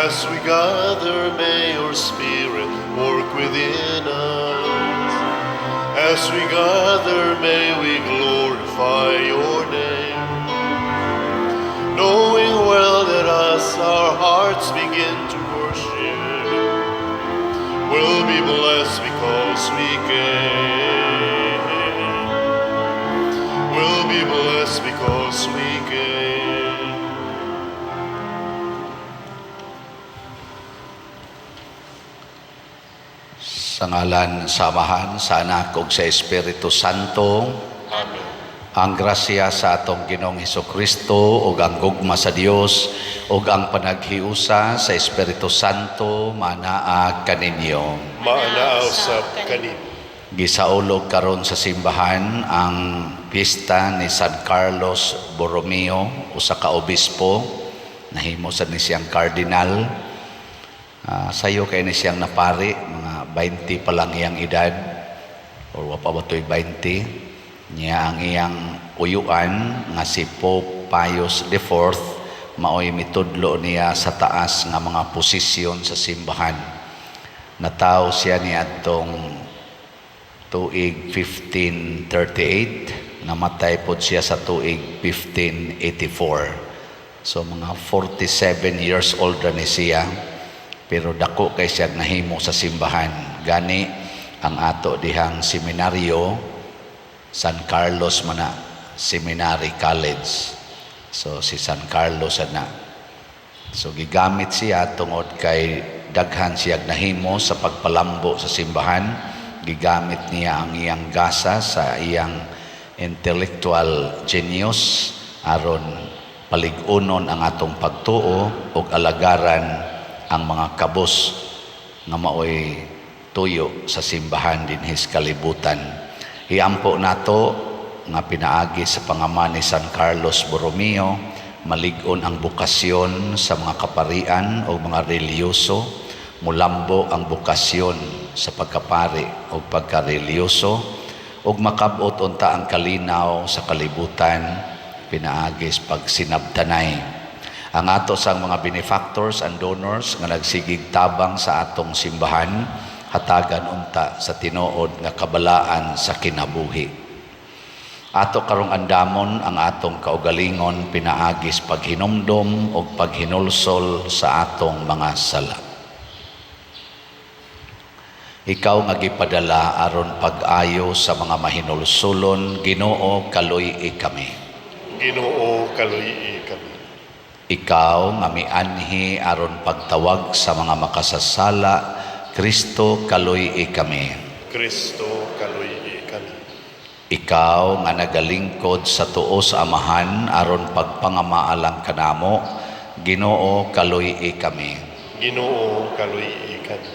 As we gather, may your Spirit work within us. As we gather, may we glorify your name. Knowing well that as our hearts begin to worship, we'll be blessed because we came. We'll be blessed because we came. Sa ngalan sa Amahan, sa Anak ug sa Espiritu Santo. Amen. Ang grasya sa atong Ginoong Hesukristo ug ang gugma sa Dios ug ang panaghiusa sa Espiritu Santo manaa kaninyo. Maanaa usab kanimo. Gisaulog karon sa simbahan ang piyesta ni San Carlos Borromeo, usa ka obispo, nahimo sad ni siyang cardinal. Sayo kay ni siyang napari, mga 20 pa lang iyang edad, or wa pa ba to'y 20. Niya ang iyang uyuan nga si Pope Pius IV maoy mitudlo niya sa taas nga mga posisyon sa simbahan. Natawo siya niadtong tuig 1538, namatay pod siya sa tuig 1584. So mga 47 years old ra ni siya, pero dako kay siya nahimo sa simbahan. Gani ang ato dihang seminaryo, San Carlos mana Seminary College. So si San Carlos ana. So gigamit siya tungod kay daghan siya nahimo sa pagpalambo sa simbahan. Gigamit niya ang iyang gasa sa iyang intellectual genius aron palig-unon ang atong pagtuo ug alagaran ang mga kabos nga maoy tuyo sa simbahan dinhi sa kalibutan. Iampo nato nga pinaagi sa pangama ni San Carlos Borromeo, malig-on ang bokasyon sa mga kaparian o mga relihiyoso, mulambo ang bokasyon sa pagkapari o pagkarelihiyoso, ug makab-ot unta ang kalinaw sa kalibutan pinaagi sa pagsinabtanay. Ang ato sang mga benefactors and donors nga nagsigig tabang sa atong simbahan, hatagan unta sa tinuod nga kabalaan sa kinabuhi. Ato karong andamon ang atong kaugalingon pinaagi sa paghinumdom ug paghinulsol sa atong mga sala. Ikaw nga gipadala aron pag-ayo sa mga mahinulsulon, Ginoo, kaluy-i kami. Ginoo, kaluy-i kami. Ikaw nga mianhi aron pagtawag sa mga makasasala, Kristo, kaluy-i kami. Kristo, kaluy-i kami. Ikaw nga nagalingkod sa tuo sa Amahan aron pagpangamaalang kanamo, Ginoo, kaluy-i kami. Ginoo, kaluy-i kami.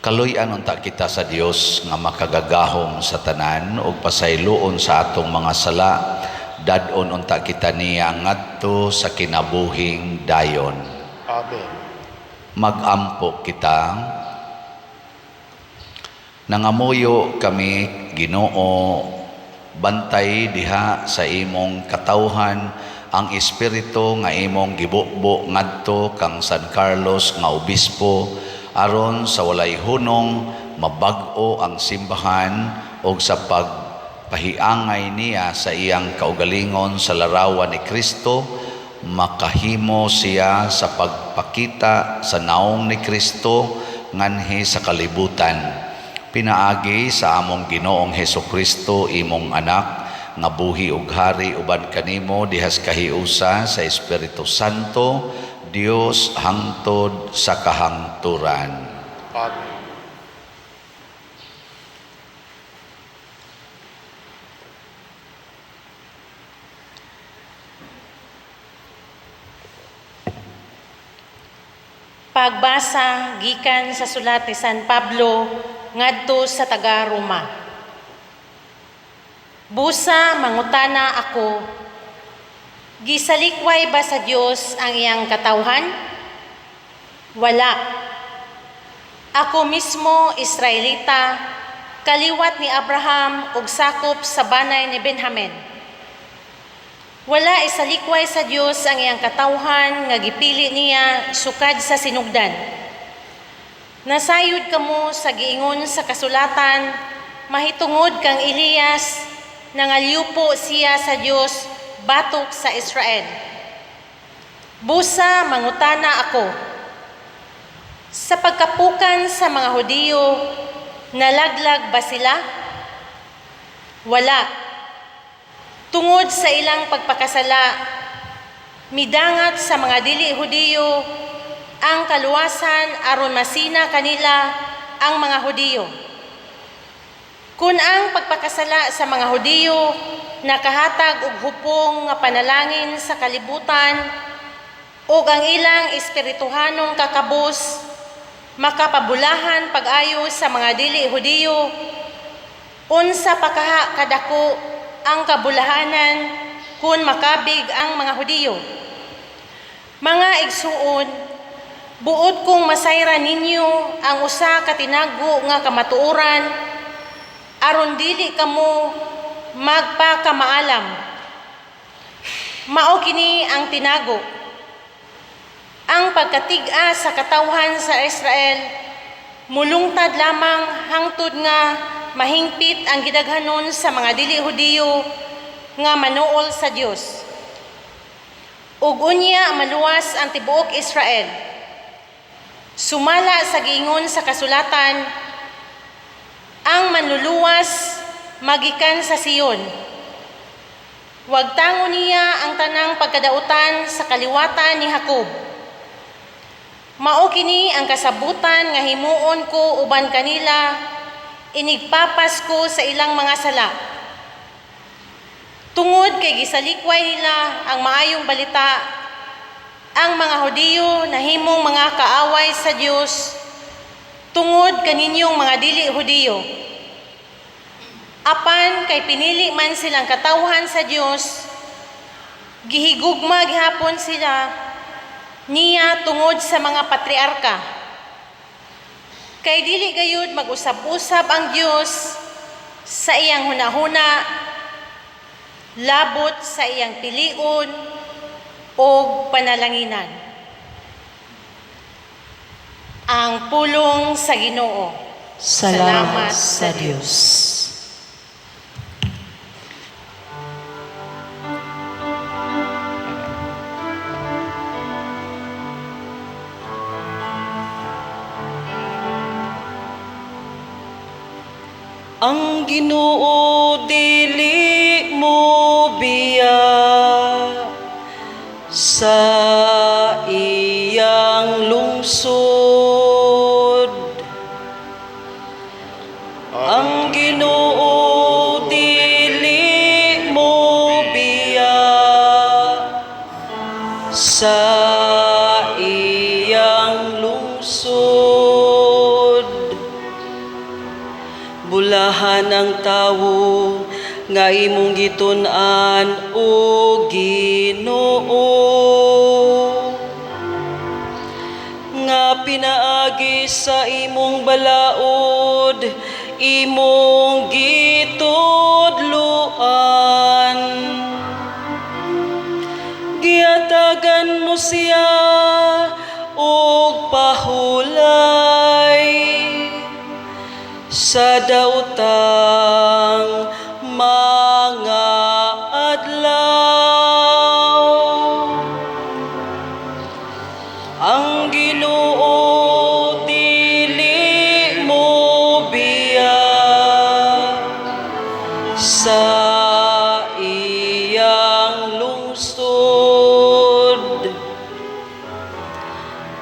Kaluy-an unta kita sa Dios nga makagagahom sa tanan ug pasayloon sa atong mga sala, dad-on unta kita niya ngadto sa kinabuhing dayon. Amen. Magampo kita. Nangamuyo kami, Ginoo, bantay diha sa imong katawhan ang espiritu nga imong gibubo ngadto kang San Carlos nga obispo aron sa walay hunong mabag-o ang simbahan og sa pagpahiangay niya sa iyang kaugalingon sa larawan ni Kristo, makahimo siya sa pagpakita sa naong ni Kristo nganhi sa kalibutan. Pinaagi sa among Ginoong Hesukristo, imong anak, nga buhi ug hari uban kanimo dihas kahiusa sa Espiritu Santo, Dios hangtod sa kahangturan. Amen. Pagbasa gikan sa sulat ni San Pablo ngadto sa taga-Roma. Busa mangutana ako, gisalikway ba sa Dios ang iyang katawhan? Wala. Ako mismo Israelita, kaliwat ni Abraham ug sakop sa banay ni Benjamin. Wala isalikway sa Dios ang iyang katawhan nga gipili niya sukad sa sinugdan. Nasayod kamo sa giingon sa kasulatan mahitungod kang Elias, nangalyupo siya sa Dios batok sa Israel. Busa mangutana ako, sa pagkapukan sa mga Hudiyo, nalaglag ba sila? Wala. Tungod sa ilang pagpakasala, midangat sa mga dili Hudiyo ang kaluwasan aron masina kanila ang mga Hudiyo. Kun ang pagpakasala sa mga Hudiyo nakahatag og hupong nga panalangin sa kalibutan ug ang ilang espirituhanong kakabos makapabulahan pag-ayo sa mga dili Hudiyo, unsa pa kaha kadako ang kabulahanan kung makabig ang mga Hudiyo? Mga igsuon, buot kong masayran ninyo ang usa ka tinago nga kamatuoran aron dili kamo magpakamaalam. Mao kini ang tinago: ang pagkatig-a sa katawhan sa Israel mulungtad lamang hangtod nga mahingpit ang gidaghanon sa mga dili Hudiyo nga manuol sa Dios. Ug unya maluwas ang tibuok Israel. Sumala sa giingon sa kasulatan, ang manluluwas magikan sa Sion. Wagtangon niya ang tanang pagkadautan sa kaliwatan ni Jacob. Mao kini ang kasabutan nga himuon ko uban kanila inigpapas ko sa ilang mga sala. Tungod kay gisalikway nila ang maayong balita, ang mga Hudiyo nahimong mga kaaway sa Dios tungod kaninyong mga dili Hudiyo. Apan kay pinili man silang katawhan sa Dios, gihigugma gihapon sila niya tungod sa mga patriarka. Kay dili gayud mag-usab-usab ang Dios sa iyang hunahuna labot sa iyang pilion o panalanginan. Ang pulong sa Ginoo. Salamat sa Diyos. Ang Ginoo dili mo biya sa iyang lungsod. Ang Ginoo dili mo biya sa iyang lungsod. Bulahan ang tawo nga imong gitun-an, o Ginoo, nga pinaagi sa imong balaod imong gitudloan. Giatagan mo siya og pahulay sa daotang mga adlaw. Ang Ginoo dili mo biya sa iyang lungsod.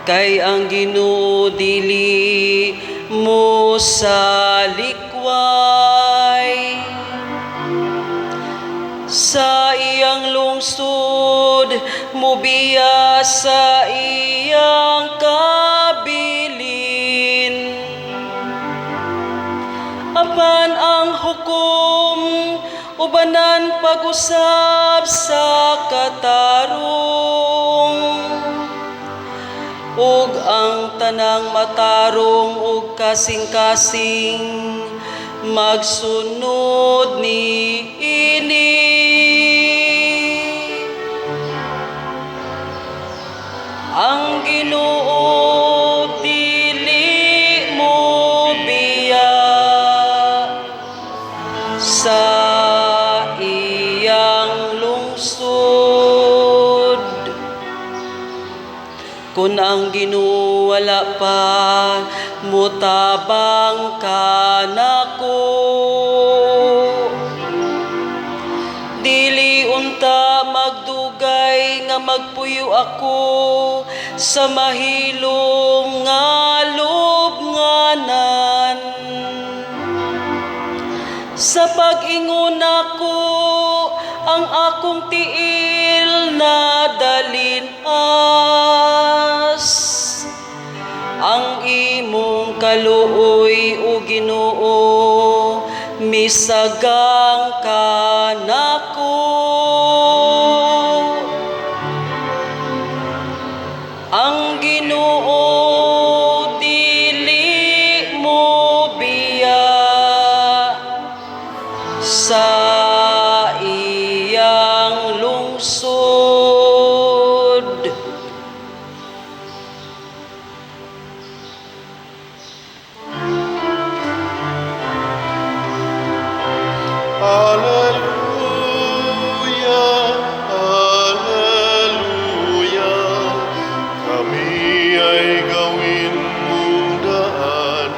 Kay ang Ginoo dili mo sa likway sa iyang lungsod, mubiya sa iyang kabilin. Apan ang hukom ubanan pag-usab sa katarong, ug ang tanang matarong ug kasing-kasing magsunod niini. sa iyang lungsod. Kung ang Ginoo wala pa mutabang kanako, dili unta magdugay nga magpuyo ako sa mahilom nga lubnganan. Sa pag-ingon nako, ang akong tiil nadalin-as. Ang imong kaluoy, o Ginoo, misagang kanako. Ang Ginoo dili mo biya sa iyang lungsod. Alleluia, Alleluia, kami ay gawin mong daan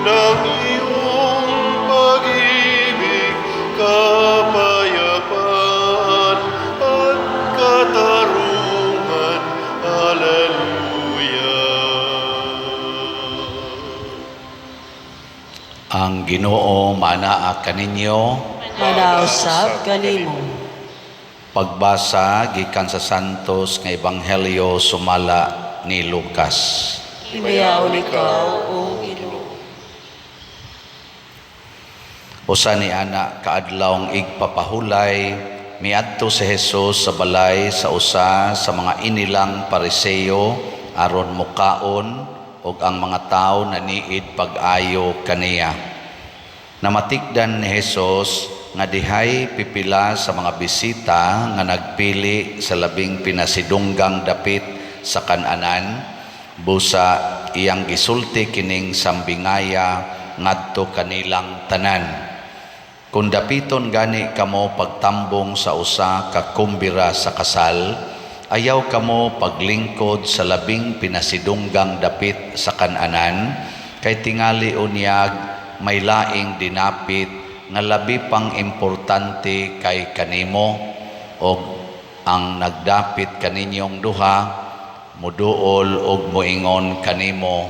ng iyong pag-ibig, kapayapaan at katarungan. Alleluia. Ang Ginoo manaa kaninyo. Manausab kanimo. Pagbasa gikan sa Santos nga Ebanghelyo sumala ni Lucas. Himayaon ikaw, O Ginoo. Usa ni ana kaadlawng igpapahulay, miadto si Jesus sa balay sa usa sa mga inilang Pariseo aron mukaon, ug ang mga tawo naniid pag-ayo kaniya. Namatikdan ni Jesus nga dihay pipila sa mga bisita nga nagpili sa labing pinasidunggang dapit sa kananan, busa iyang gisulti kining sambingaya ngadto kanilang tanan. Kung dapiton gani kamo pagtambong sa usa ka kumbira sa kasal, ayaw kamo paglingkod sa labing pinasidunggang dapit sa kananan, kay tingali unyag may laing dinapit nga labi pang importante kay kanimo, og ang nagdapit kaninyong duha muduol og moingon kanimo,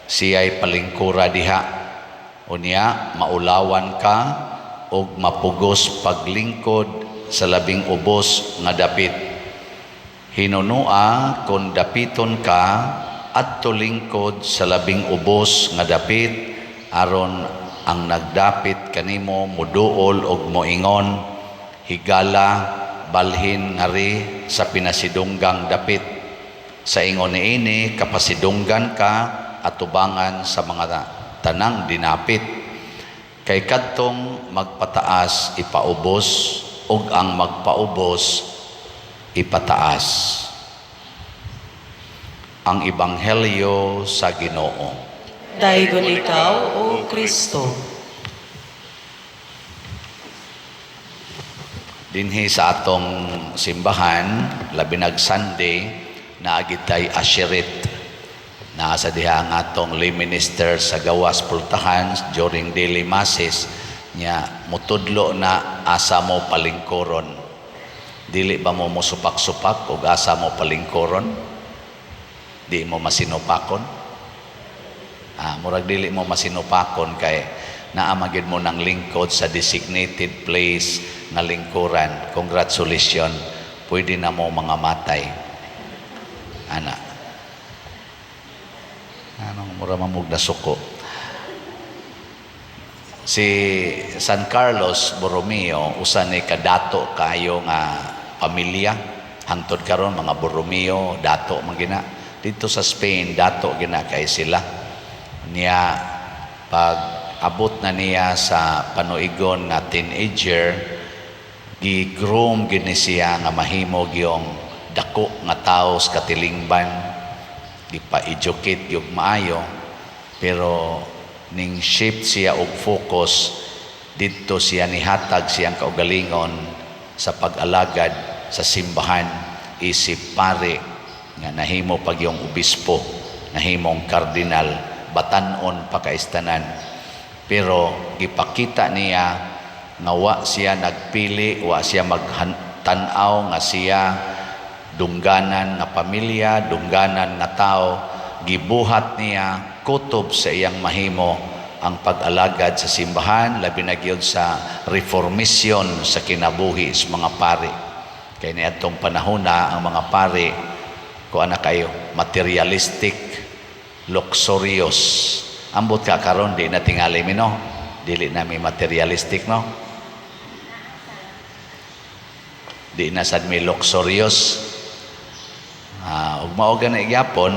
siya'y palingkura diha. Unya maulawan ka og mapugos paglingkod sa labing ubos nga dapit. Hinunua kon dapiton ka adto lingkod sa labing ubos nga dapit, aron ang nagdapit kanimo muduol og moingon, higala balhin ngari sa pinasidunggang dapit. Sa ingon niini kapasidunggan ka atubangan sa mga tanang dinapit. Kay kadtong magpataas ipaubos, ug ang magpaubos ipataas. Ang Ebanghelyo sa Ginoo. Daygon ikaw, O Kristo. Dinhi sa atong simbahan, labi nag Sunday, naagid tay asherit. Naa sa diha ang atong lay minister sa gawas pultahan during daily masses nya mutudlo na asa mo palingkuron. Dili ba mo mosupak-supak og asa mo palingkuron? Di mo masinupakon? Murag dili mo masinupakon kay naa magid mo nang lingkod sa designated place nga lingkuran. Congratulations, pwede na mo mga matay. Ana. Anong mura mamug na suko? Si San Carlos Borromeo, usa ni kadato kayo nga pamilya. Hangtod karon mga Borromeo, dato man gina. Dito sa Spain, dato gina kay sila. Niya pag abot na niya sa panuigon nga teenager, gi-groom gini siya nga mahimo gyong dako nga tawo sa katilingban, gipa-educate gyud maayo, pero ning shift siya og focus Didto siya nihatag siyang kaugalingon sa pag-alagad sa simbahan isip pare nga nahimo pagyong obispo, nahimong kardinal, batan-on pa kaistanan. Pero gipakita niya nga wa siya nagpili, wa siya magtan-aw nga siya dungganan nga pamilya, dungganan nga tao. Gibuhat niya kutob sa iyang mahimo ang pag-alagad sa simbahan, labi na gyud sa reformation sa kinabuhi sa mga pari. Kay niadtong panahon na ang mga pari kuan na kayo, materialistic, luxurious. Ambot ka karon, di na tingali mi, no? Dili na mi materialistic, no? Di na sad mi luxurious. Ug mao gani gyapon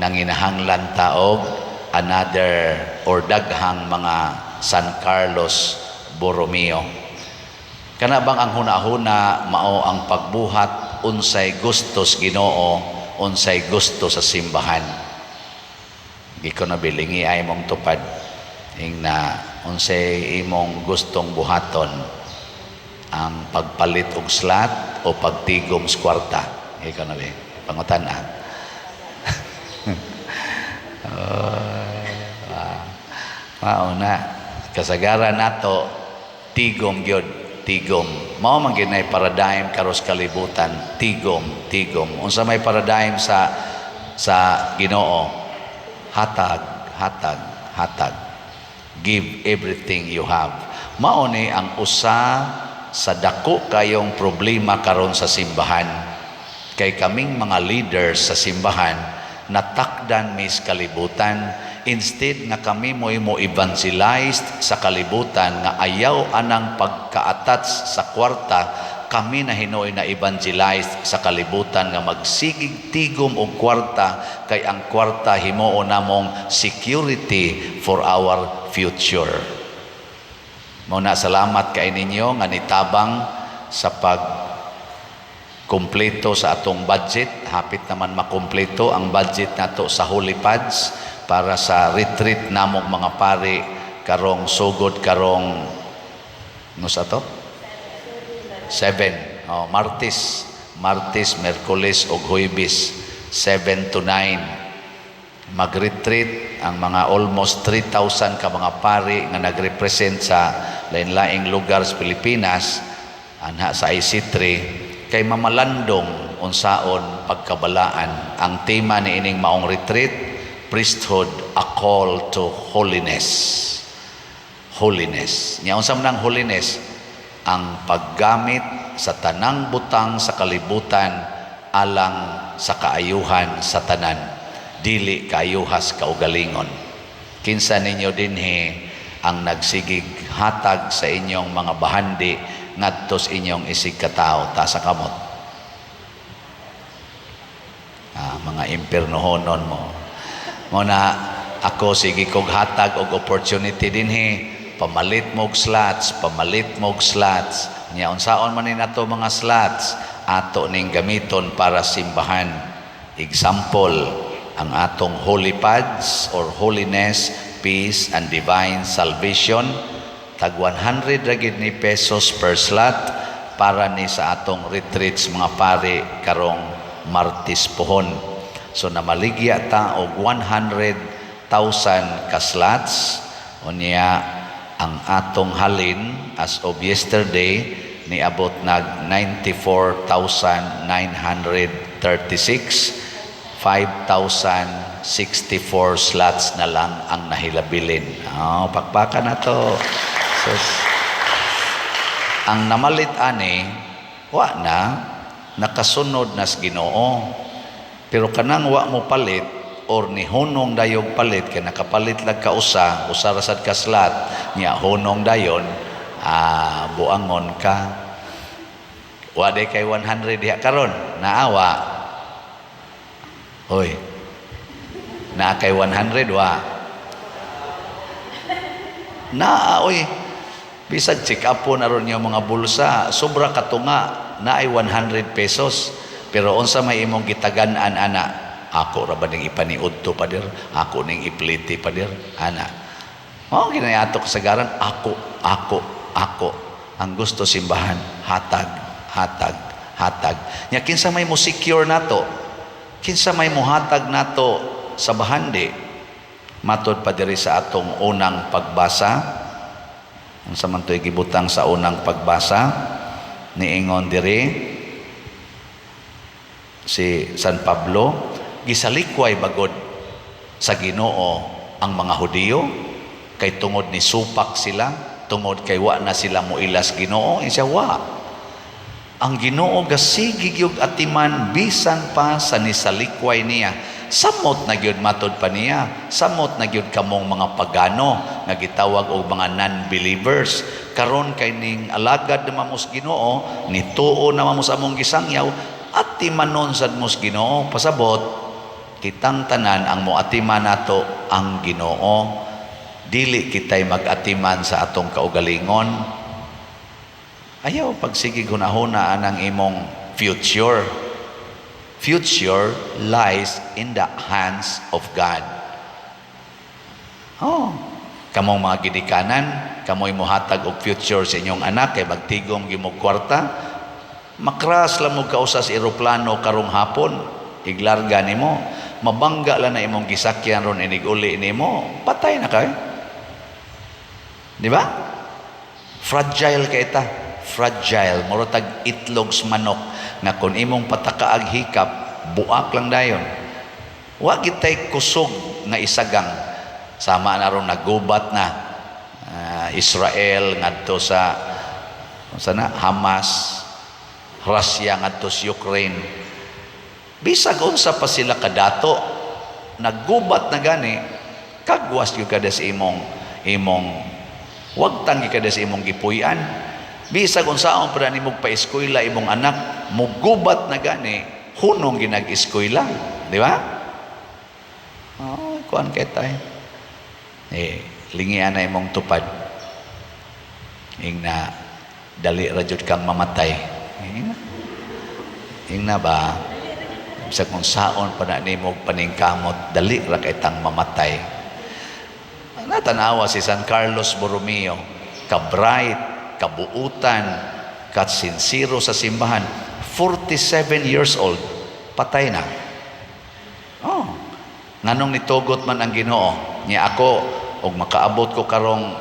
nanginahanglan ta og another or daghang mga San Carlos Borromeo. Kana bang ang hunahuna mao ang pagbuhat unsay gustos Ginoo, unsay gusto sa simbahan. Di ko na bilingi ay mong tupad. Ing na unsay imong gustong buhaton, ang pagpalit og slot o pagtigom sa kwarta? Ikaw na be pangutan ah. Mao na kasagaran nato, tigom gyud, tigom. Mao man gyud nay paradigm karos kalibutan, tigom, tigom. Unsa may paradigm sa Ginoo? Hatag, hatag, hatag. Give everything you have. Mao ni ang usa sa dako kayong problema karon sa simbahan, kay kaming mga leaders sa simbahan natakdan mis kalibutan. Instead nga kami mo'y mo evangelized sa kalibutan nga ayaw anang pagka-attach sa kwarta, kami na hinuoy na evangelize sa kalibutan nga magsigig tigom og kwarta, kay ang kwarta himuon namong security for our future. Mao na salamat kay ninyo nga nitabang sa pag kumpleto sa atong budget. Hapit naman makumpleto ang budget nato sa Holy Pads para sa retreat namong mga pari karong sugod karong nusa to? 7. Oh, Martes, Martes, Merkules ug Huwebes, 7 to 9. Mag-retreat ang mga almost 3,000 ka mga pari nga nagrepresent sa lain-laing lugar sa Pilipinas anha sa IC3 kay mamalandong unsaon pagkabalaan. Ang tema ni ining maong retreat, "Priesthood, a Call to Holiness." Holiness. Nya unsa man ang holiness? Ang paggamit sa tanang butang sa kalibutan alang sa kaayuhan sa tanan, dili kaayuhas kaugalingon. Kinsa ninyo dinhi ang nagsigig hatag sa inyong mga bahandi ngadto sa inyong isig katao? Taas sa kamot. Ah, mga impernohonon mo. Mo na ako sige kog hatag og opportunity dinhi, pamalit mo og slots, pamalit mo og slots. Nya unsaon man ni nato mga slots? Ato ning gamiton para simbahan. Example, ang atong Holy Pads or Holiness, Peace and Divine Salvation, tag 100 ra gid ni pesos per slot para ni sa atong retreats mga pari karong Martes pohon. So namaligya ta og 100,000 ka slots. Unya ang atong halin as of yesterday niabot nag 94,936. 5,064 slots na lang ang nahilabilin. Oh, pakpakan na to. Sus. Ang namalit ani, wa na, nakasunod na sa Ginoo. Pero kanang wa mo palit or ni hunong dayog palit kay nakapalit lag ka usa, usa ra sad ka slot, nya hunong dayon, ah, buangon ka. Wa day kay 100 diha karon, naawa. Hoy. Naa kay 100 wa? Naa oy. Bisag check up po na ron yung mga bulsa, sobra katunga, naay 100 pesos. Pero unsa may imong gitagan-an ana? Ako ra ba ning ipaniudto, pader? Ako ning ipliti, pader? Ana. Mao ginayato kasagaran, ako, ako. Ako. Ang gusto simbahan, hatag, hatag, hatag. Nya kinsa may mo secure nato? Kinsa may muhatag nato sa bahandi? Matod pa diri sa atong unang pagbasa. Unsa man to'y gibutang sa unang pagbasa? Niingon diri si San Pablo, gisalikway bagod sa Ginoo ang mga Hudiyo kay tungod ni supak sila, tungod kay wa na sila moilas Ginoo. Siya wa. Ang Ginoo gasigi gyud atiman bisan pa sa nisalikway niya. Samot na gyud, matod pa niya, samot na gyud kamong mga pagano nga gitawag og mga non-believers. Karon kay ning alagad na mamos Ginoo, nituo na mamos among gisangyaw, atimanon sad mos Ginoo. Pasabot, kitang tanan ang moatiman nato ang Ginoo. Dili kitay mag-atiman sa atong kaugalingon. Ayaw pagsigig hunahuna anang imong future. Future lies in the hands of God. Oh, kamong mga gidikanan, kamoy mohatag og future sa inyong anak kay magtigom gyud mo kwarta. Makras lang mo kausa sa eroplano karong hapon, iglarga nimo, mabangga lang na imong gisakyan ron inig uli nimo, patay na kay. Di ba? Fragile kay ta. Fragile, mura tag itlog sa manok nga kung imong patakaag hikap, buak lang dayon. Wa gitay kusog nga isagang. Sama na ron nagubat na Israel ngadto sa sana Hamas, Russia ngadto sa Ukraine. Bisag unsa pa sila kadato, naggubat na gani, kagwas gyud kada sa imong wagtang gyud kada sa imong gipuy-an. Bisag unsaon pa nimo pa-eskwela imong anak, mugubat na gani, hunong ginag-eskwela, di ba? Oh, kuan kay tay. Eh, lingian na imong tupad. Ingna dali ra jud kang mamatay. Ingna. Ingna ba? Bisag kung saon pa na nimo paningkamot, dali ra kay tang mamatay. Natanawa si San Carlos Borromeo, ka-bright, kabuutan, kat-sincero sa simbahan, 47 years old, patay na. Oh, nganong nitugot man ang Ginoo? Nya ako, og makaabot ko karong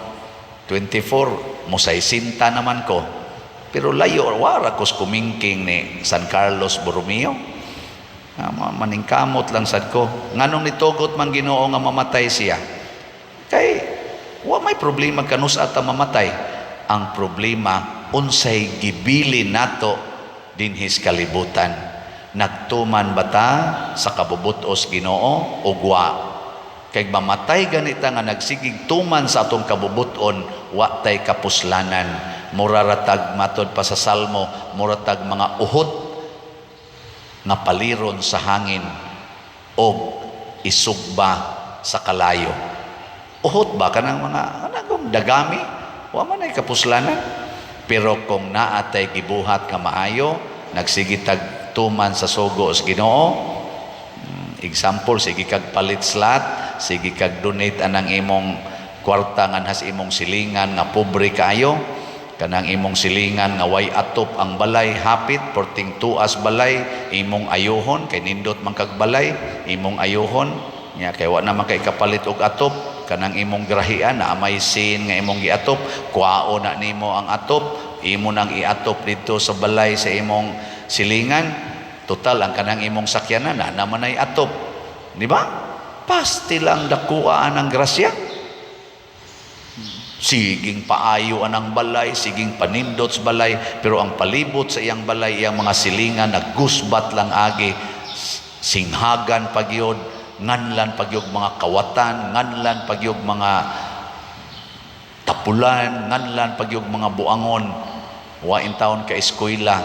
24, mosaysinta naman ko. Pero layo, wara ko kumingking ni San Carlos Borromeo. Ah, maningkamot lang sad ko. Nganong nitugot man Ginoo nga mamatay siya? Kay wa may problema kanus ata mamatay. Ang problema, unsay gibili nato dinhis kalibutan. Nagtuman ba ta sa kabubutos Ginoo o wa? Kay mamatay ganita nga nagsigig tuman sa atong kabubuton, wa tay kapuslanan. Mura ratag, matod pa sa Salmo, mura tag mga uhot nga paliron sa hangin og isugba sa kalayo. Uhot ba kanang mga anagong dagami? Wa man ay kapuslanan. Pero kung naa tay gibuhat nga maayo, nagsige tag tuman sa sugo sa Ginoo, example, sige kag palit slot, sige kag donate anang imong kwarta nganhas imong silingan nga pobre kaayo, kanang imong silingan nga way atop ang balay, hapit porting tuas balay, imong ayuhon kay nindot man kag balay, imong ayuhon nya kay wa na man kay kapalit og atop. Kanang imong grahian na may sin nga imong giatop, kuao na nimo ang atop, imo nang iatop dito sa balay sa imong silingan. Total, ang kanang imong sakyanan na naman ay atop, di ba? Pasti lang dakuaan ang grasya. Siging paayo anang balay, siging panindot sa balay, pero ang palibot sa iyang balay, iyang mga silingan, naggusbat lang agi, singhagan pagyod, nganlan pagyog mga kawatan, nganlan pagyog mga tapulan, nganlan pagyog mga buangon. Wa in taon ka eskwela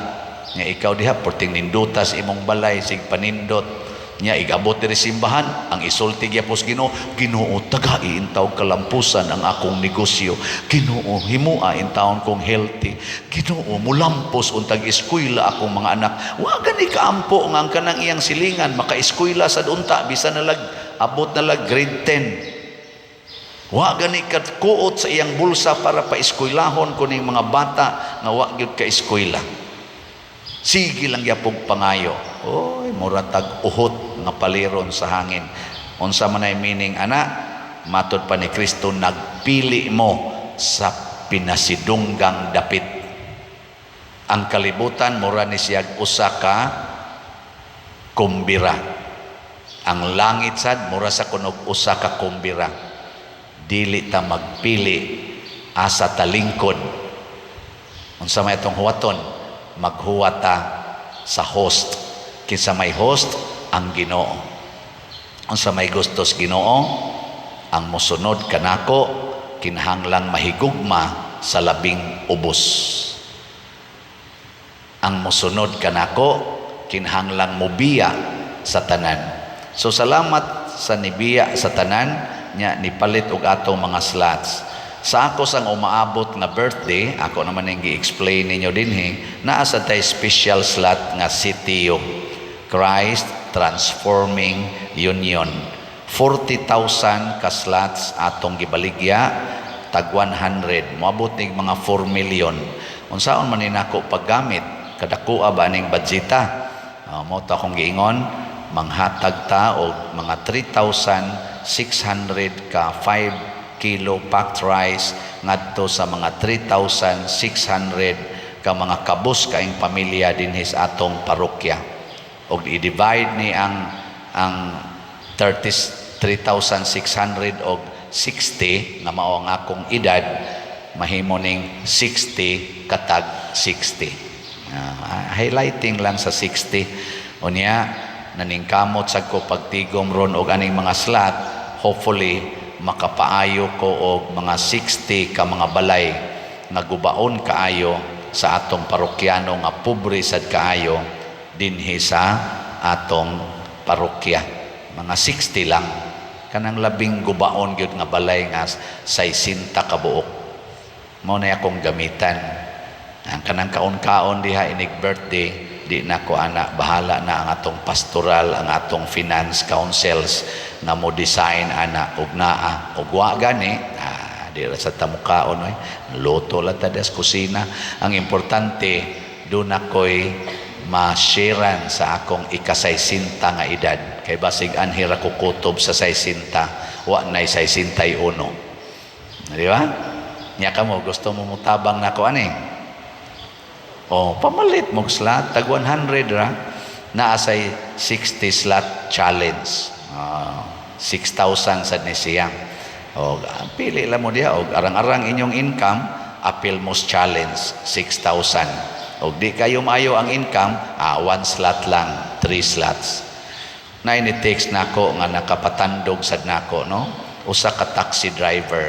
nya ikaw diha porting nindutas imong balay, sig panindot nya igabot diri simbahan, ang isulti gyapos Ginoo, "Ginoo, tagai intaw kalampusan ang akong negosyo. Ginoo, himua intawon kong healthy. Ginoo, mulampos untag eskwela akong mga anak." Wa gani kaampo nga ang kanang iyang silingan makaeskwela sad unta, bisan nalag abot na lag grade 10. Wa gani kuot sa iyang bulsa para paeskwelahon kuning mga bata nga wa gyud ka eskwela. Sige lang gyapong pangayo. Oy, mura tag uhot nga paliron sa hangin. Unsa man ay meaning ana? Matod pa ni Kristo, nagpili mo sa pinasidunggang dapit. Ang kalibutan mura ni siyag usa ka kumbira. Ang langit sad mura sa kunog usa ka kumbira. Dili ta magpili asa talingkod. Unsa may atong huwaton? Maghuwat ta sa host. Kinsa may host? Ang Ginoo. Unsa may gustos Ginoo? Ang mosunod kanako kinahanglang mahigugma sa labing ubos. Ang mosunod kanako kinahanglang mobiya sa tanan. So salamat sa nibiya sa tanan nya nipalit og atong mga slots. Sa ako sang umaabot nga birthday, ako naman ang gi-explain ninyo dinhi, naa sa tay special slot nga CTU, Christ Transforming Union. 40,000 ka slots atong gibaligya, tag 100, moabot nig mga 4 million. Unsaon man ni nako paggamit? Kadakoa ba ning budgeta? Mao to akong giingon, manghatag ta og mga 3,600 ka 5 kilo packed rice ngadto sa mga 3,600 ka mga kabus kaing pamilya dinhi sa atong parokya. Og i-divide ni ang 33,600 og 60 nga mao ang akong edad, mahimo ning 60 katag 60. Highlighting lang sa 60. Unya naningkamot sad ko pagtigom ron og aning mga slot, hopefully makapaayo ko og mga 60 ka mga balay nga gubaon kaayo sa atong parokyano nga pobre sad kaayo dinhi sa atong parokya. Mga 60 lang, kanang labing gubaon gyud nga balay nga 60 ka buok. Mao na akong gamitan. Ang kanang kaon-kaon diha inig birthday, di na ko ana, bahala na ang atong pastoral, ang atong finance councils na mo design ana og naa og wa gani, di ra sa tamukaon oy, luto lang ta sa kusina. Ang importante do na ko'y ma-sharean sa akong ikasaysinta nga edad, kay basig anhi ra ko kutob sa 60, wa nay 61, di ba? Nya kamo, gusto mo mutabang nako ani? Oh, pamalit mo slot tag 100 ra, naa say 60 slot challenge. 6,000 sad ni siya. Og pili lang mo diha og arang-arang inyong income, apil mo challenge 6,000. Og di kayo maayo ang income, one slot lang, three slots. Na ni text nako nga nakapatandog sad nako, no? Usa ka taxi driver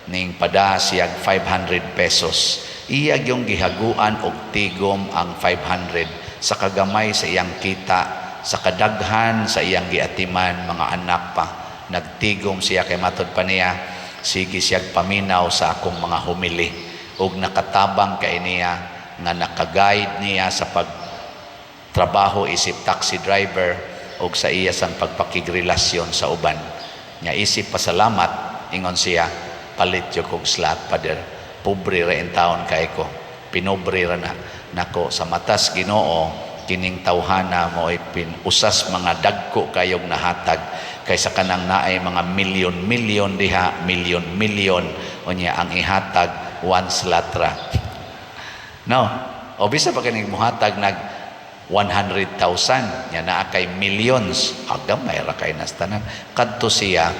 ning pada siyag 500 pesos. Iya yung gihaguan og tigom ang 500 sa kagamay sa iyang kita, sa kadaghan sa iyang giatiman mga anak pa. Nagtigom siya kay matod pa niya, sige siyag paminaw sa akong mga homily ug nakatabang kay niya nga nakaguide niya sa pagtrabaho isip taxi driver ug sa iya sang pagpakigrelasyon sa uban. Nya isip pasalamat, ingon siya, "Palit yo kog slot, Father. Pobre ra in taon kay ko, pinobre ra na nako." Sa matas Ginoo, kining tawhana mo ay pin usas mga dagko kayog nahatag kaysa kanang naay mga milyon-milyon diha, milyon-milyon, unya ang ihatag one slot ra, no? O bisa pa kining muhatag nag 100,000 nya naa kay millions, agamay ra kay nas tanan. Kadto siya,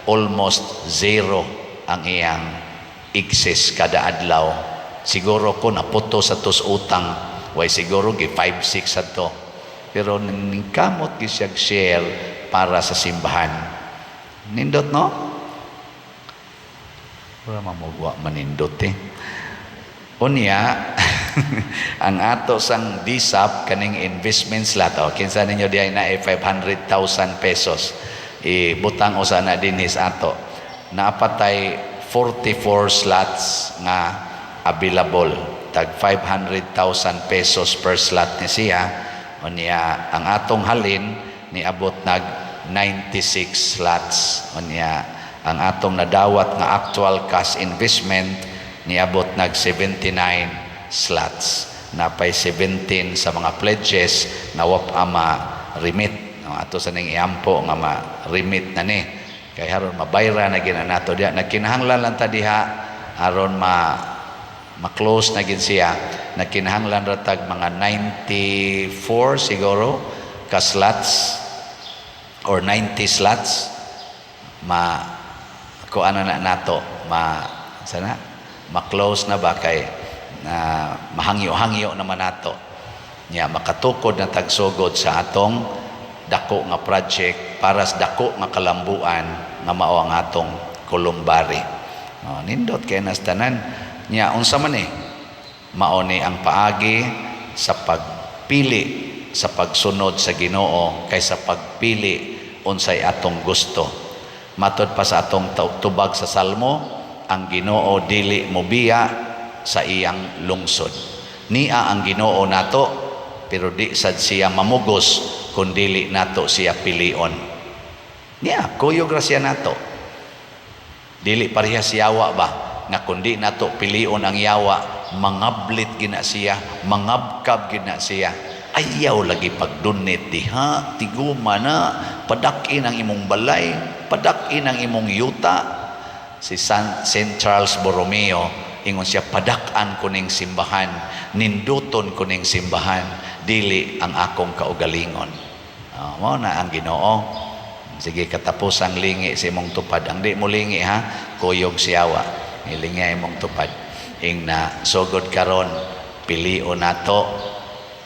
almost zero ang iyang excess kada adlaw. Siguro ko naputo sa tos utang, way siguro gi 5 6 adto. Pero ningkamot gi siya share para sa simbahan. Nindot, no? Wala mamugwa manindot eh. Unya, ang ato sang DSAP kaning investment slot, oh, kinsa ninyo diay na 500,000 pesos, ibutang usa na dinhi sa ato. Naapatay 44 slots nga available. Tag 500,000 pesos per slot ni siya. Unya, ang atong halin niabot nag 96 slots. Unya, Ang atong nadawat nga actual cash investment niabot nag 79 slots. Napay 17 sa mga pledges nga wa pa ma-remit. No, ato sa ning iampo nga ma-remit na ni. Kay aron mabayra na gina nato diha. Nagkinahanglan lang ta diha aron ma ma-close na gid siya. Nagkinahanglan ra tag mga 94 siguro ka slots or 90 slots, ma kuan na nato, ma sana ma-close na ba, kay na mahangyo-hangyo naman nato nya, makatukod na tagsugod sa atong dako nga project para sa dako nga kalambuan nga mao ang atong columbary. Oh, nindot kay nas tanan nya. Unsa man eh, mao ni ang paagi sa pagpili sa pagsunod sa Ginoo kaysa pagpili unsay atong gusto. Matod pa sa atong tubag sa Salmo, ang Ginoo dili mobiya sa iyang lungsod. Nia ang Ginoo nato, pero di sad siya mamugos kung dili nato siya pilion. Niya, kuyog ra siya nato. Dili pareha si yawa ba nga kundi nato pilion ang yawa, mangablit gina siya, mangabkab gina siya. Ayaw lagi pagdunit diha, tiguma na, padak-in ang imong balay, padak-in ang imong yuta. Si Saint Charles Borromeo, ingon siya, "Padak-an ko ning simbahan, ninduton ko ning simbahan, dili ang akong kaugalingon." Oh, mao na ang Ginoo. Sige, katapos ang lingi sa imong tupad. Ang di mo lingi ha, kuyog siyawa. Ilingi imong tupad. Ing na sugod karon, pilion nato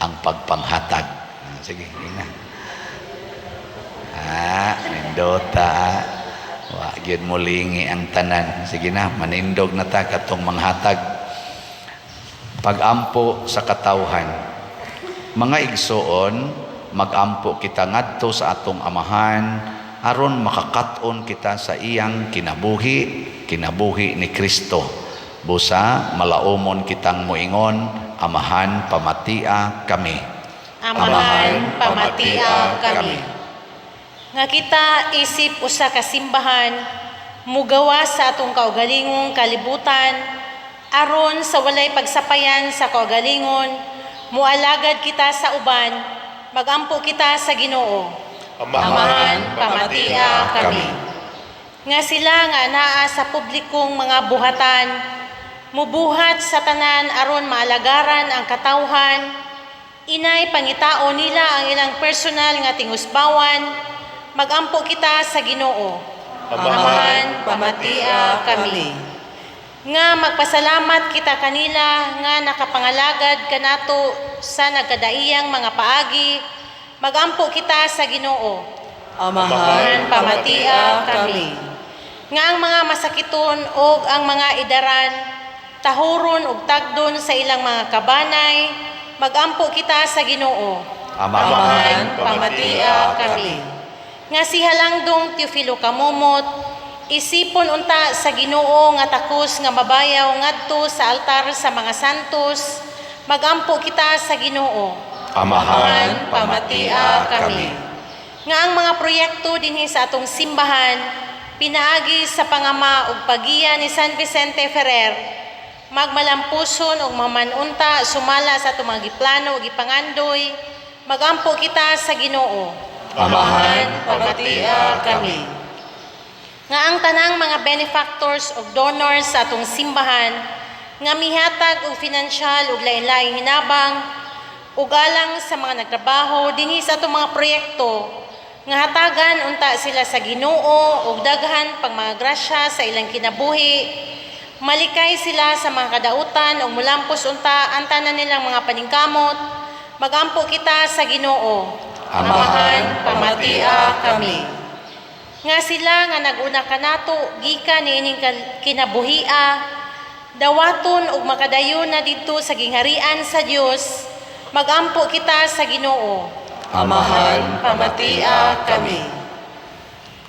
ang pagpanghatag. Ah, sige, ing na. Ah, nindota. Ah. Wa gyud mo lingi ang tanan. Sige na, manindog na ta katong manghatag. Pagampo sa katawhan. Mga igsoon, magampo kita ngadto sa atong Amahan aron makakat-on kita sa iyang kinabuhi, kinabuhi ni Kristo. Busa malaumon kitang moingon, "Amahan, pamatia kami." Amahan, pamatia kami. Nga kita isip usa ka simbahan, mugawas sa atong kaugalingong kalibutan, aron sa walay pagsapayan sa kaugalingon, mualagad kita sa uban, magampo kita sa Ginoo. Amahan, pamatia kami. Nga sila nga naa sa publikong mga buhatan, mubuhat sa tanan aron maalagaran ang katawhan, inay pangitao nila ang ilang personal nga tingusbawan, magampo kita sa Ginoo. Amahan, pamatia kami. Nga magpasalamat kita kanila nga nakapangalagad kanato sa nagkadaiyang mga paagi, magampo kita sa Ginoo. Amahan, pamatia kami. Nga ang mga masakiton og ang mga idaran tahuron og tagdon sa ilang mga kabanay, magampo kita sa Ginoo. Amahan, pamatia kami. Nga si Halangdong Teofilo Camomot, isipon unta sa Ginoo nga takos nga mabayaw ngadto sa altar sa mga santos, magampo kita sa Ginoo. Amahan, pamatia kami. Nga ang mga proyekto dinhi sa atong simbahan pinaagi sa pangama ug pagiya ni San Vicente Ferrer magmalampuson ug mamanunta sumala sa atong mga giplano ug gipangandoy, magampo kita sa Ginoo. Amahan, pamatia kami. Nga ang tanang mga benefactors ug donors sa atong simbahan nga mihatag og finansyal ug lain-laing hinabang ug alang sa mga nagtrabaho dinhi sa atong mga proyekto, nga hatagan unta sila sa Ginoo og daghan pang mga grasya sa ilang kinabuhi, malikay sila sa mga kadautan ug mulampos unta ang tanan nilang mga paningkamot, magampo kita sa Ginoo. Amahan, pamatia kami. Nga sila nga naguna kanato gikan niining kinabuhia, dawaton ug makadayon na didto sa gingharian sa Dios, magampo kita sa Ginoo. Amahan, pamatia kami.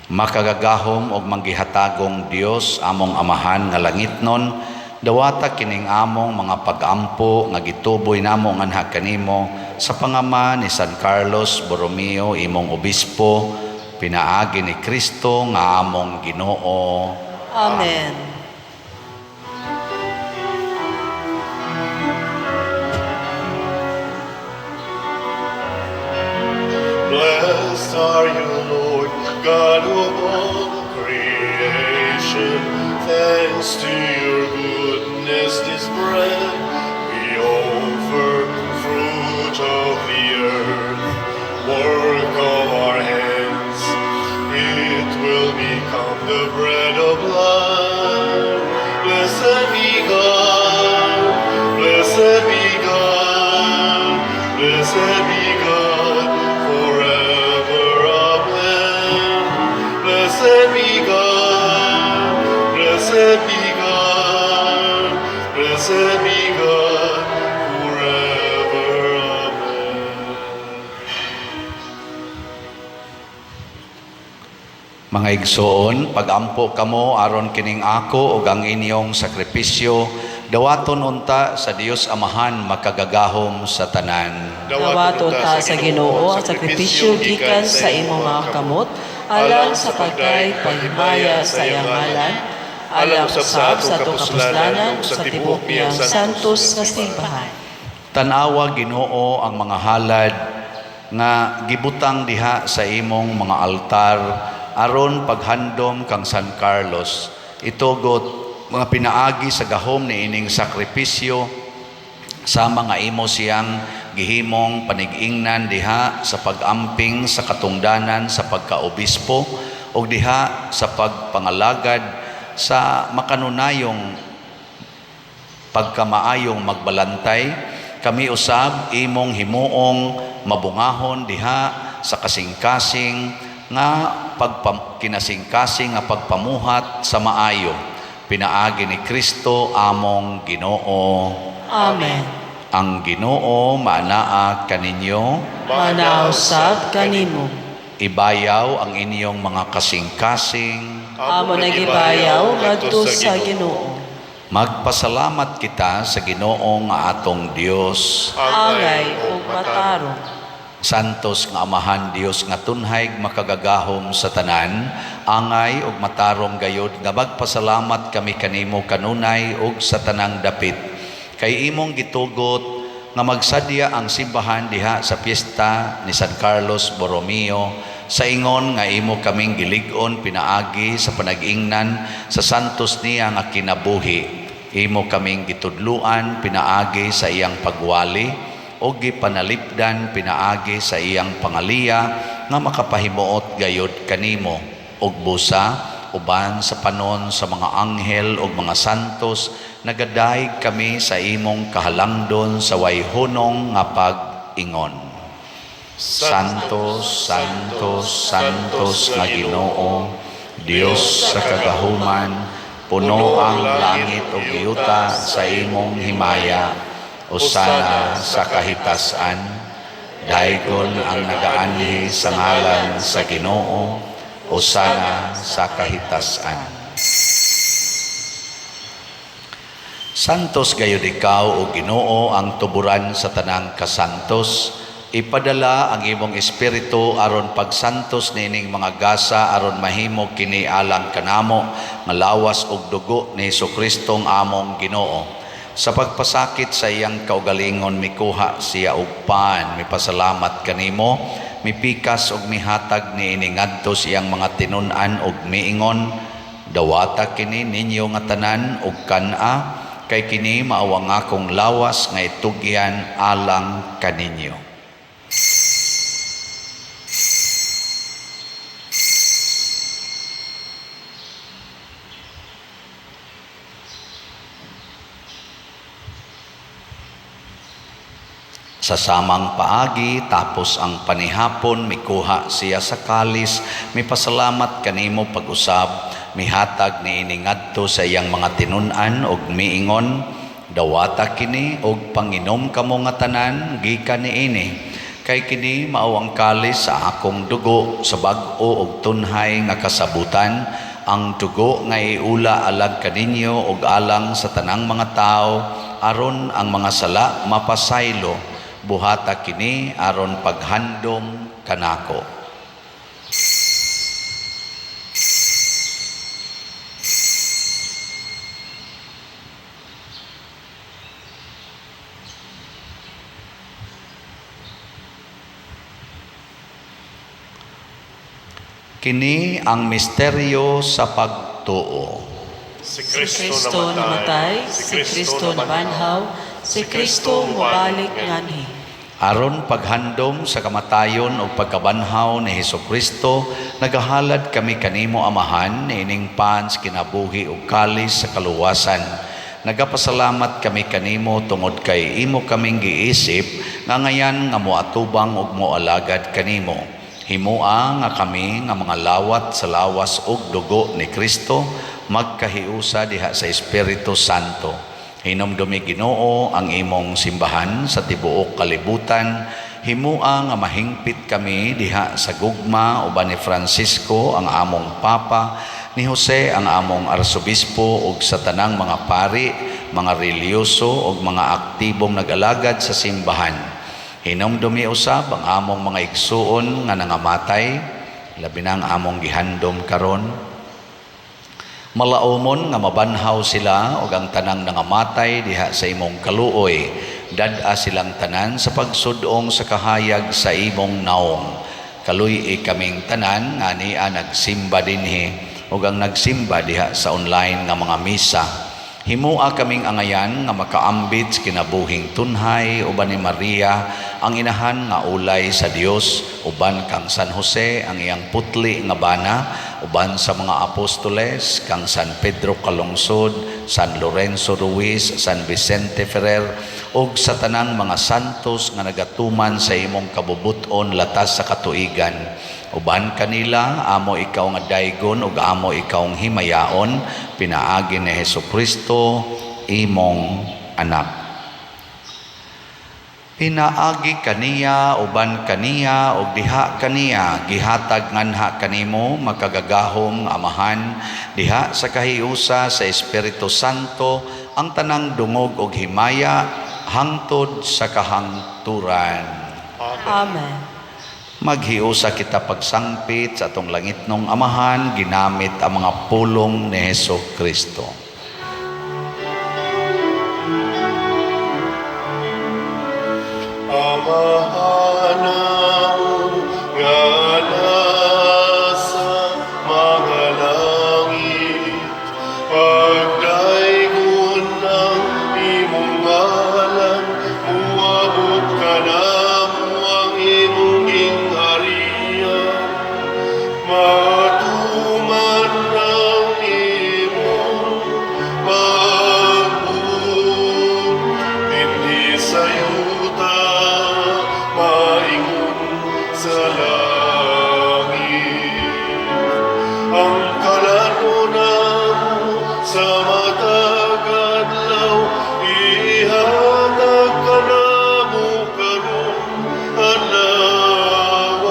Makagagahom og manggihatagong Dios, among Amahan nga langitnon, dawata kining among mga pagampo nga gituboy namo nganha kanimo sa pangama ni San Carlos Borromeo, imong obispo. Pinaagi ni Kristo nga among Ginoo. Amen. Blessed are you, Lord, God of all creation. Thanks to your goodness, this bread we offer, fruit of the earth, work of our hands. It will become the bread of life. Blessed be God, blessed be God, blessed be God forever. Amen. Blessed be God, blessed be God, blessed be God forever. Amen. Mga igsoon, pagampo kamo aron kining ako ug ang inyong sakripisyo dawaton unta sa Dios Amahan makagagahom sa tanan. Dawaton ta sa Ginoo ang sakripisyo gikan sa imong mga kamot alang sa pagkay paghimaya sa iyang ngalan, alang usab sa atong kapuslanan ug sa tibuok niyang santos nga simbahan. Tan-awa, Ginoo, ang mga halad nga gibutang diha sa imong mga altar aron paghandom kang San Carlos. Itugot mga pinaagi sa gahom ni ining sakripisyo sa mga imo siyang gihimong panig-ingnan diha sa pag-amping sa katungdanan sa pagkaobispo ug diha sa pagpangalagad sa makanunayong pagkamaayong magbalantay, kami usab imong himuong mabungahon diha sa kasing-kasing nga kinasingkasing nga pagpamuhat sa maayo, pinaagi ni Kristo among Ginoo. Amen. Ang Ginoo maanaa kaninyo. Maanaa usab kanimo. Ibayaw ang inyong mga kasing-kasing. Amo nagibayaw ngadto sa Ginoo. Magpasalamat kita sa Ginoo nga atong Dios. Angay ug matarong. Santos nga Amahan Dios nga tunhay makagagahom sa tanan, angay ug matarong gayod nga magpasalamat kami kanimo kanunay ug sa tanang dapit. Kay imong gitugot nga magsadya ang simbahan diha sa piyesta ni San Carlos Borromeo sa ingon nga imo kaming gilig-on pinaagi sa panag-ingnan sa santos niya nga kinabuhi. Imo kaming gitudluan pinaagi sa iyang pagwali o gipanalipdan pinaagi sa iyang pangaliya nga makapahimuot gayod kanimo ug busa uban sa panon sa mga anghel ug mga santos nagadayeg kami sa imong kahalangdon sa way hunong nga pag-ingon. Santo, Santo, Santos nga Ginoo, Dios sa kagahuman, puno ang langit ug yuta sa imong himaya. Hosana sa kahitasan. Daygon ang nagaanhi sa ngalan sa Ginoo. Hosana sa kahitasan. Santos gayud ikaw, o Ginoo, ang tuburan sa tanang kasantos. Ipadala ang imong espiritu aron pagsantos niining mga gasa aron mahimo kini alang kanamo nga lawas ug dugo ni Hesus-Kristong among Ginoo. Sa pagpasakit sa iyang kaugalingon mikuha siya og pan, mipasalamat kanimo, mipikas ug mihatag niini ngadto sa iyang mga tinun-an ug miingon: "Dawata kini ninyo nga tanan ug kan-a, kay kini mao ang akong lawas nga itugyan alang kaninyo." Sa samang paagi, tapos ang panihapon, mikuha siya sa kalis, mipasalamat kanimo pag-usab, mihatag niini ngadto sa iyang mga tinun-an ug miingon: "Dawata kini ug panginom kamo nga tanan gikan niini, kay kini mao ang kalis sa akong dugo sa bag-o ug tunhay nga kasabutan, ang dugo nga iula alang kaninyo ug alang sa tanang mga tawo aron ang mga sala mapasaylo. Buhata kini aron paghandom kanako." Kini ang misteryo sa pagtuo. Si Si Kristo namatay, si Kristo nabanhaw, si Kristo mobalik nganhi. Aron paghandom sa kamatayon ug pagkabanhaw ni Hesukristo, nagahalad kami kanimo, Amahan, niining pan sa kinabuhi ug kalis sa kaluwasan. Nagapasalamat kami kanimo tungod kay imo kaming giisip nga ngayan nga moatubang ug moalagad kanimo. Himoa nga kami nga mga lawat sa lawas ug dugo ni Kristo magkahiusa diha sa Espiritu Santo. Hinumdumi, Ginoo, ang imong simbahan sa tibuok kalibutan. Himua nga mahingpit kami diha sa gugma uban ni Francisco ang among Papa, ni Jose ang among Arsobispo ug sa tanang mga pari, mga relihiyoso ug mga aktibong nag-alagad sa simbahan. Hinumdumi usab ang among mga igsuon nga nangamatay, labi na ang among gihandom karon. Malaumon nga mabanhaw sila ug ang tanang nangamatay diha sa imong kaluoy. Dad-a silang tanan sa pagsudong sa kahayag sa imong naong. Kaluy-i kaming tanan nga ania nagsimba dinhi ug ang nagsimba diha sa online nga mga misa. Himua kaming angayan nga makaambit sa kinabuhing tunhay uban ni Maria ang inahan nga ulay sa Dios, uban kang San Jose ang iyang putli nga bana, uban sa mga apostoles, kang San Pedro Calungsod, San Lorenzo Ruiz, San Vicente Ferrer ug sa tanang mga santos nga nagatuman sa imong kabubut-on latas sa katuigan. Uban kanila, amo ikaw nga daygon ug amo ikaw nga himayaon pinaagi ni Hesukristo, imong anak. Pinaagi kaniya, uban kaniya ug diha kaniya, gihatag nganha kanimo, makagagahom nga Amahan, diha sa kahiusa sa Espiritu Santo, ang tanang dungog ug himaya hangtod sa kahangturan. Amen. Maghiusa kita pagsangpit sa atong langitnong Amahan ginamit ang mga pulong ni Heso Kristo. Amahan namon nga nasa mga langit, pagdaygon ang imong ngalan, muabot kanamo ang imong gingharian, matuman ang imong pagbuot, dinhi sa yuta, maingon sa langit. Ang kalanon namo sa matag adlaw, ihatag kanamo karon adlaw.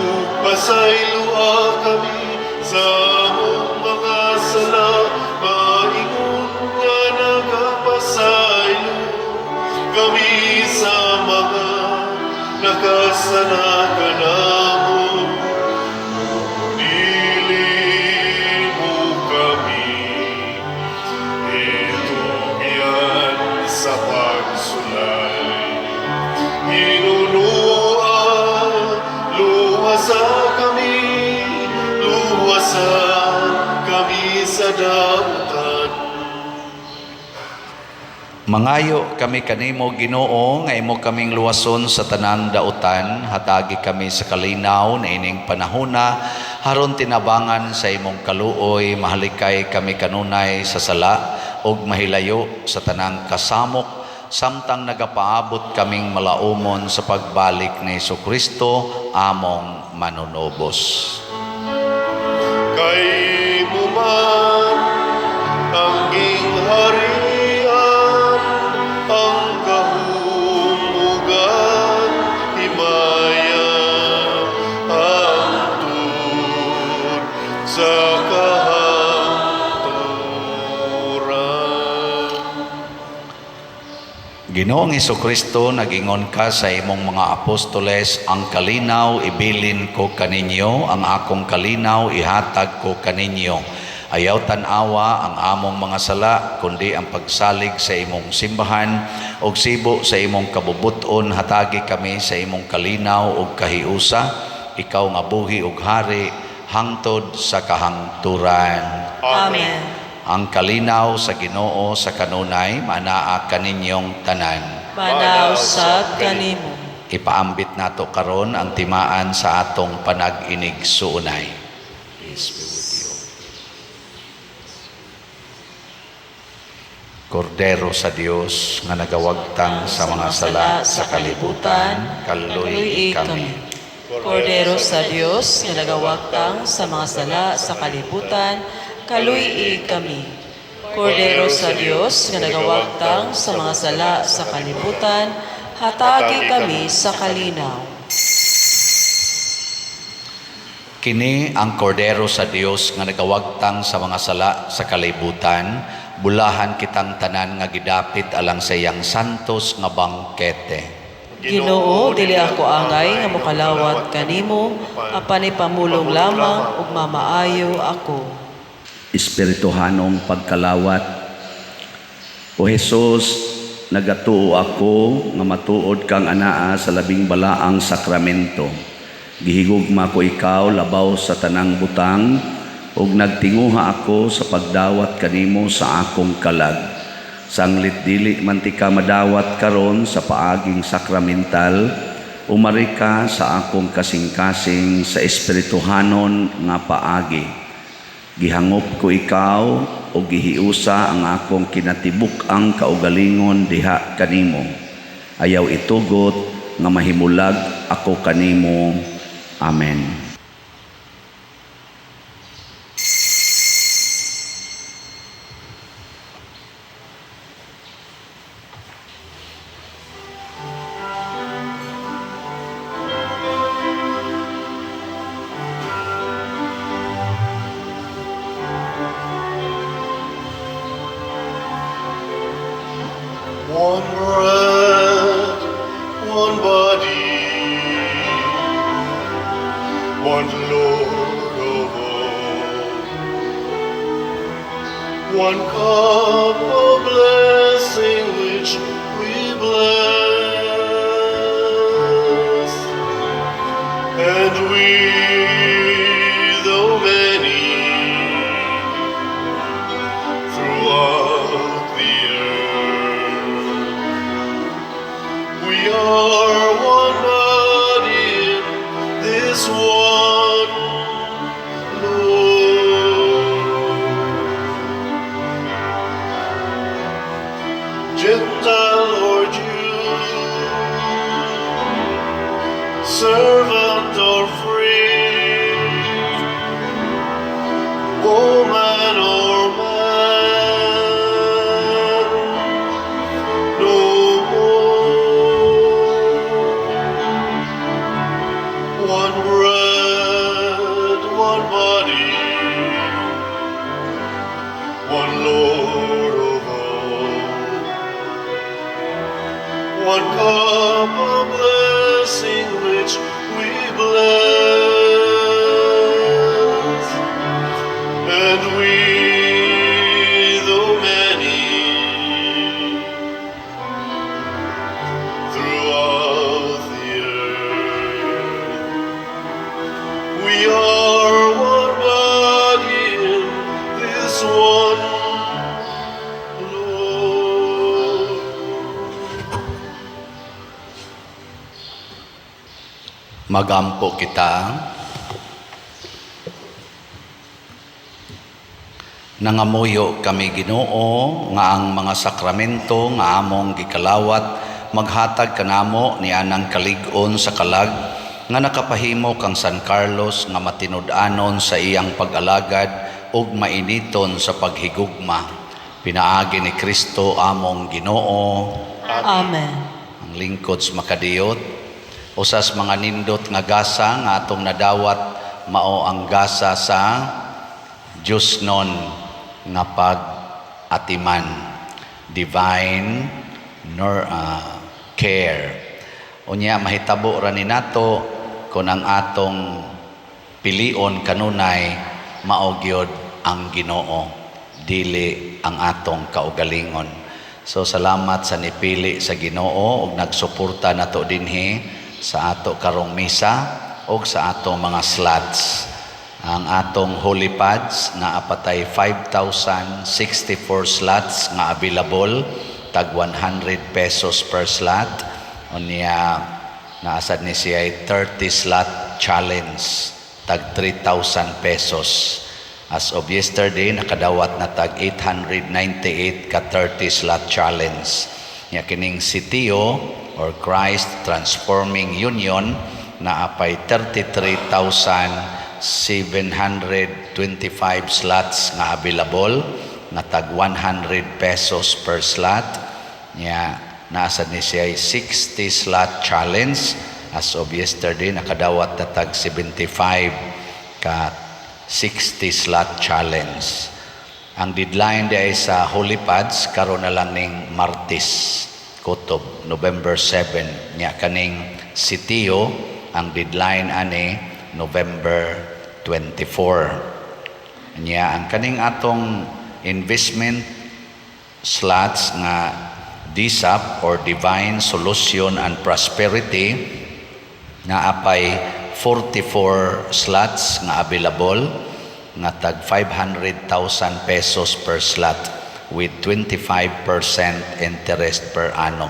Ug pasayloa kami sa among mga sala, maingon nga nagapasaylo kami sa mga nakasala kanamo. Dili mo kami itugyan sa pagsulay. Hinunua, luwasa kami, luwasa kami sa dautan. Mangayo kami kanimo, Ginoo, nga imo kaming luwason sa tanang dautan. Hatagi kami sa kalinaw niining panahona aron tinabangan sa imong kaluoy mahalikay kami kanunay sa sala ug mahilayo sa tanang kasamok samtang nagapaabot kaming malaumon sa pagbalik ni Kristo among manunubos. Kay imo man ang gingharian, ang gahom ug ang himaya, hangtod sa kahangturan. Ginoong Kristo, nagingon ka sa imong mga apostoles, "Ang kalinaw ibilin ko kaninyo, ang akong kalinaw ihatag ko kaninyo." Ayaw tan-awa ang among mga sala, kundi ang pagsalig sa imong simbahan, ug sibo sa imong kabubuton hatagi kami sa imong kalinaw ug kahiusa. ikaw nga buhi ug hari hangtod sa kahangturan. Amen. Ang kalinaw sa Ginoo sa kanunay manaa kaninyong tanan. Manaw sab kanimo. Ipaambit nato karon ang timaan sa atong panag-inig-suunay. Peace be with you. Kordero sa Dios nga nagawagtang sa mga sala sa kalibutan, kaluy kami. Kordero sa Dios nga nagawagtang sa mga sala sa kalibutan, kaluy kami. Kordero sa Dios nga nagawagtang sa mga sala sa kalibutan, hatagi kami sa kalinaw. Kini ang kordero sa Dios nga nagawagtang sa mga sala sa kalibutan, bulahan kitang tanan nga gidapit alang sa iyang santos nga bangkete. Ginoo, dili ako angay nga mokalawat kanimo, apan ipamulong lamang ug mamaayo ako. Espirituhanong pagkalawat. O Hesus, nagatuo ako nga matuod kang anaa sa labing balaang sakramento. Gihigugma ko ikaw labaw sa tanang butang ug nagtinguha ako sa pagdawat kanimo sa akong kalag. Sanglit dili man tika madawat karon sa paaging sakramental, umari ka sa akong kasing-kasing sa espirituhanon nga paagi. Gihangop ko ikaw o gihiusa ang akong kinatibuk-ang kaugalingon diha kanimo. Ayaw itugot nga mahimulag ako kanimo. Amen. One bread, one body, one Lord of all, one cup of blessing which we bless, and we, though many, throughout the earth, we are one body in this one Lord. Gentile or Jew, servant or free, woman or man, no more. One bread, one body, one Lord of all, one cup of blessing which we bless, and we, though many, throughout the earth, we are one body in this one Lord. Magampo kita. Nangamuyo kami, Ginoo, nga ang mga sakramento nga among gikalawat maghatag kanamo ni anang kalig-on sa kalag nga nakapahimo kang San Carlos nga matinud-anon sa iyang pag-alagad ug mainiton sa paghigugma. Pinaagi ni Kristo among Ginoo. Amen. Ang lingkod sa makadiyot, usas mga nindot nga gasa nga atong nadawat mao ang gasa sa Diyosnon nga pag-atiman, divine nor care. Unya mahitabo ra ni nato kung ang atong pilion kanunay mao gyud ang Ginoo, dili ang atong kaugalingon. So salamat sa nipili sa Ginoo ug nagsuporta nato dinhi sa ato karong misa. og sa atong mga slots. Ang atong Holy Pads naa pa tay 5,064 slots nga available, tag 100 pesos per slot. Unya naa sad ni siya 30 slot challenge, tag 3,000 pesos. As of yesterday, nakadawat na tag 898 ka 30 slot challenge. Nya kining CTO or Christ Transforming Union, naa pay 33,725 slots nga available nga tag 100 pesos per slot. Nya naa sad ni siya 60 slot challenge. As of yesterday, nakadawat na tag 75 ka 60 slot challenge. Ang deadline diay sa Holy Pads karon na lang ning Martes kutob November 7. Nya kaning CTO, ang deadline ani November 24. Nya ang kaning atong investment slots nga DSAP or Divine Solution and Prosperity, naa pay 44 slots nga available nga tag 500,000 pesos per slot with 25% interest per annum.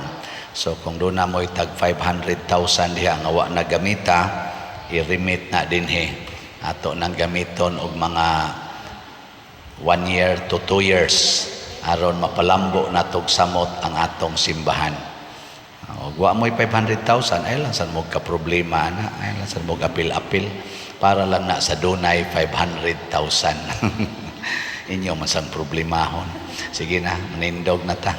So kung duna mo'y tag 500,000 diha nga wa nagamita, i-remit na dinhi. Ato nang gamiton og mga 1 year to 2 years aron mapalambo natog samot ang atong simbahan. Og wa mo'y 500,000, ay lang sad mo ka problema na, ay lang sad mo apil-apil, para lang na sa dunay 500,000. Inyo man sang problemahon. Sige na, manindog na ta.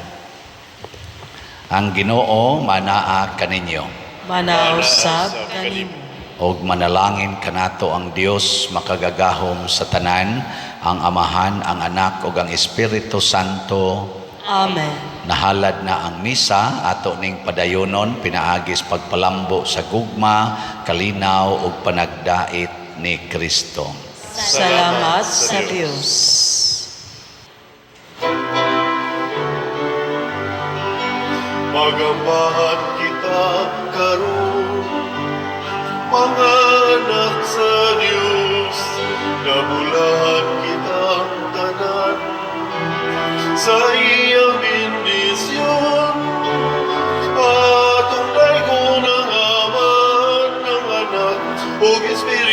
Ang Ginoo manaa kaninyo. Manaa usab kanimo. Og manalangin kanato ang Dios makagagahom sa tanan, ang Amahan, ang Anak ug ang Espiritu Santo. Amen. Nahalad na ang misa, ato ning padayonon pinaagis pagpalambo sa gugma, kalinaw ug panagdait ni Kristo. Salamat sa Dios. Magambahan kita karon, mga anak sa Dios, nabulahan kitang tanan sa iyang bendisyon. Atong daygon ang Ama, ang Anak, ug Espiritu.